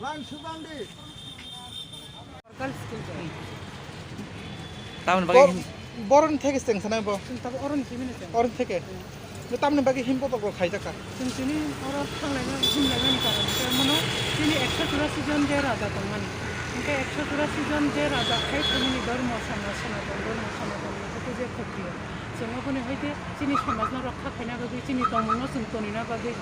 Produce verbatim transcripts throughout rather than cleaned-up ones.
Bang subang di. Girls school jai. Tamni bagwi Bor-, hin- Boroni theke cheng sanai bo. Chwng tabuk oroni simi no cheng. Oroni theke. Hmm. Bo tamni bagwi him bodol rok khaijak kha. Chwng tini oro thanglaimani, himlaimani karon khe mono chini ekso churasi jon je raja tongmani. Hwnkhe ekso churasi jon je raja khai thangmani dhormo, samaj, sanatan dhormo, sanatan ni hwnkhe je khotri. Chwng oboni hai khe chini samajno rokha khaina bagwi, chini tongmungno chwng tonina bagwi,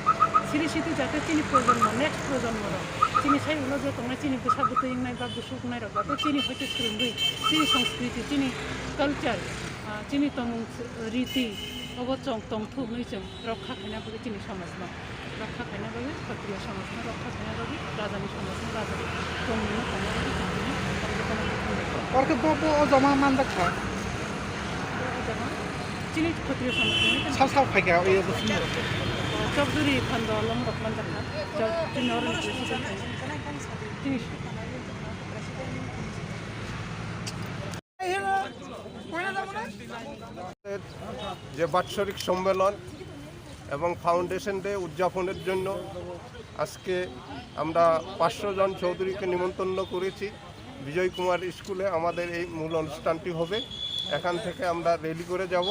siri siti jate chini projonmo, next projonmo rok chini sai ulo je tongnai chini bwsa bwtwi wngnai ba bwswk wngnai rok jate chini hai khe swrwngwi chini sanskriti, chini culture, ah, chini tongmung riti obo chwng tongthok hwnwi chwng rokha khaina bagwi chini samajno. Rokha khaina bagwi, Khatriya samajno rokha khaina bagwi, rajani samajno raja tongmungno tongna bagwi chwng tini oro jotono bukhuk nai kha. Oro khe bo, bo o joma manjak kha. Bo o joma chini Khatriya samajni Sal sal phai kha, oyo bo sini. Chokduri Phando Lomrok manjak kha. Chok-, chini oro ni president. Chini যে বাৎসরিক সম্মেলন এবং foundation day উদযাপনের জন্য আজকে আমরা পাঁচশো জন চৌধুরীকে নিমন্ত্রণ করেছি। বিজয় কুমার স্কুলে আমাদের এই মূল অনুষ্ঠানটি হবে। এখান থেকে আমরা র্যালি করে যাব।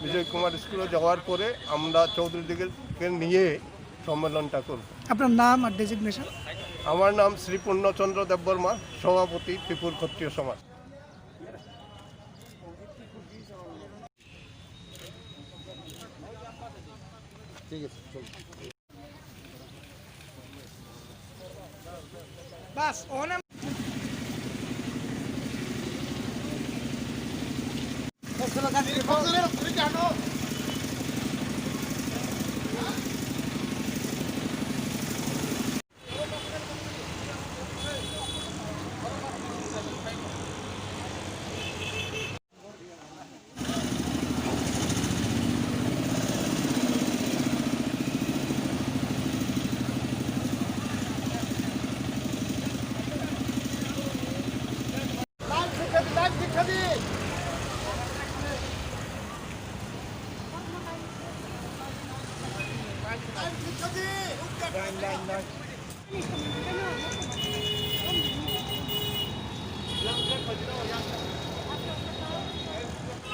বিজয় কুমার স্কুলে যাওয়ার পরে আমরা চৌধুরীদেরকে নিয়ে সম্মেলনটা করব। আপনার নাম আর ডেজিগনেশন? আমার নাম শ্রী পূর্ণচন্দ্র দেববর্মা, সভাপতি ত্রিপুর ক্ষত্রিয় সমাজ। ঠিক আছে, চলো। বাস, ওখানে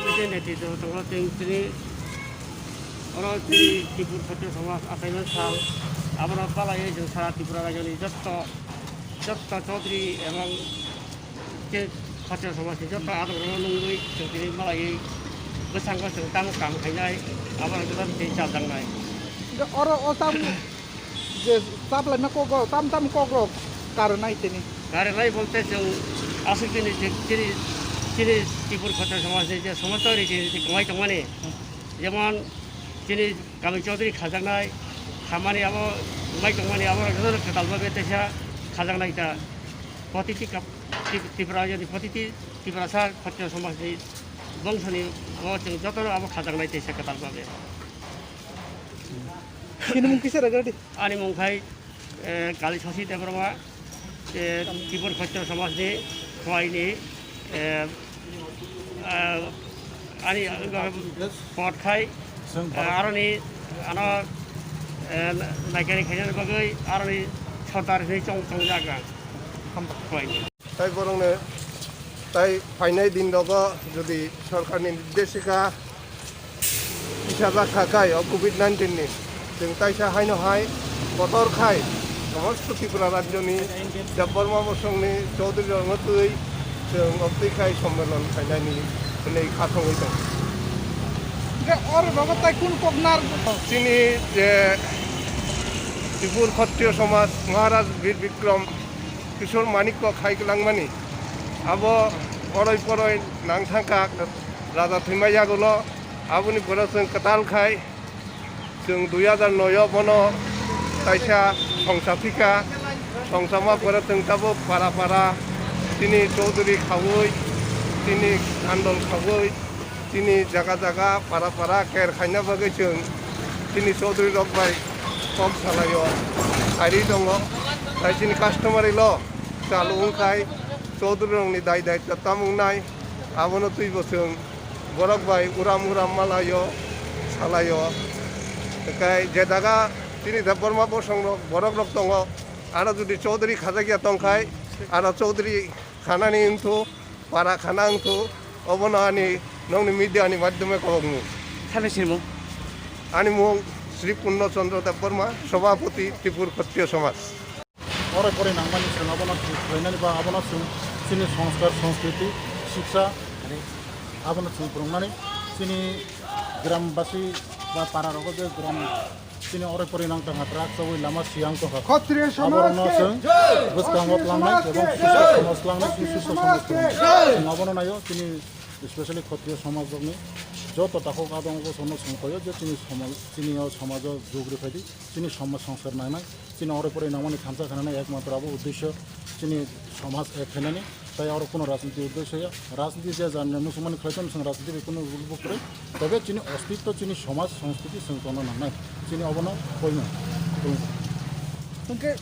President netrito tongo chwng tini oro tini Tripura Khatri Samaj achaimani sal, abono palaiwi chwng sara Tripura rajyoni jotto, jotto Chaudhary ebong je Khatri Samajni jotto adongrokno nungwi chwng tini malaiwi bwskango chwng tamo kam khainai, abono jotono tini chajaknai. Oro o tam Je chaplaima kok rok, tam tam kok rok karwnai tini. Karwnai bolte chwng aswk chini, chini, chini Tripura Khatri Samaj ni je somosto riti niti kwmai tongmani, jemon chini kami Chaudhary khajaknai, hamani abo kwmai tongmani abo jotono kwtal bagwi teisa khajaknai ta. Protiti kap-, Trip-, Tripura, jadi protiti Tiprasa Khatri Samaj ni bongso ni abo chwng jotono abo khajaknai teisa kwtal bagwi. Chini mung kisa rwgwladi? Ani mung khai, eh, Kali Sasi Debbarma, eh, Tripura Khatri Samaj ni, Khowai ni, eh, eh, ani, eh, pot khai, eh, aroni, ano, eh, naikani khaina bagwi aroni sordar hinwi chong, chongjak ang. Khowai ni. Tai borokno tai phainai din rogo jodi sorkarni nirdeshika kisa jakha khai o covid nineteen ni, chwng taisa haino hai kotor khai somosto Tripura rajyoni Debbarma bosongni Chaudhary rokno twi chwng obtwi khai sommelon khainani hwnwi kha thangwi tongo. Hwnkhe oro rogo tai kunu kok nar? Chini je Tripur Khattiyo Somaj Maharaj Bir Bikrom Kishore Manikya khai glangmani, abo oroi poroi nang thangkha raja thwima yagulo, aboni pore chwng kwtal khai chwng dui hajar noi o bono kaisa songsa phika, songsa ma pore chwng tabuk para para chini Chaudhary khaui, chini andol khaui, chini jaga jaga para para ker khaina bagwi chwng chini Chaudhary rok bai kok salaio, khairwi tongo. Tai chini customary law chalu wngkhai Chaudhary rokni dai daitto tamo wngnai, abono twibo chwng borok bai uram uram malaio, salaio. Hwnkhe je jaga chini Debbarma bosong rok, borok rok tongo, Ano jodi Chaudhary khajakya tongkhai, ano Chaudhary khanani wngthu, para khana wngthu, obono ani nokni media ni madhyome kobokmung. Sani sinimung? Ani mung Sri Purno Chandra Debbarma, Sabhapati Tripura Khattiyo Samaj. Oro pore nangmani chwng abono thik khlainani ba abono chwng chini sanskar, sanskriti, siksa abono chwng phwrwngnani chini gram basi ba para rogo je gram chini oro pore nang tangha truck chawi lama siyang tongkha. Khatri samaj aborokno ke chwng jai! Bwskango Khatri plangnai samaj ebong ke susa jai! Samaj plangnai, chini susa samaj plangnai. Chwng abono naio chini specially Khatri samaj rokni joto takhuk adong bo sono songkoyo je chini samaj, chini o samajo jugri phaidi. Chini somaj songskar nainai, chini oro pore nangmani thansa khanani ekmatro abo uddesyo chini somaj ek khainani, tai oro kuno rajniti uddesyo ya, rajniti je janani musulmani khlai tong chwng rajniti bai kuno rule bo kwrwi, tobe chini ostitto chini somaj songskriti chwng tongna nangnai, chini obono koino. Hwnkhe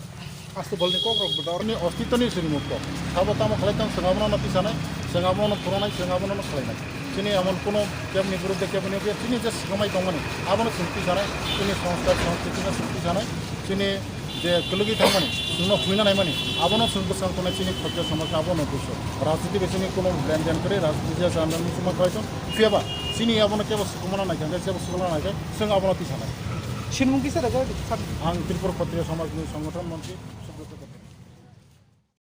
aste bolni kokrok bo dor. Chini ostitto ni chwng mukto, sabo tamo khlai tong chwng abono no tisanai, chwng abono no phurunai, chwng abono no khlainai. Chini emon kuno kebni biruddhe kebni biya chini je swkamai tongmani abono chwng tisanai, chini sanskar sanskriti no chwng tisanai, chini je kwlwgwi thangmani chwngno huina naimani abono chwng bwskang tongnai chini khotyo samaj abono buso. Rajniti bai chini kuno lendean kwrwi, rajniti je janani muchungma khlai tong phiyaba chini abono kebo swkamana naikha, kebo swkamana naikha chwng abono tisanai. Sinimung kisa da jai di, sir. Ang Tripura Khatri Samajni Songgothon Montri.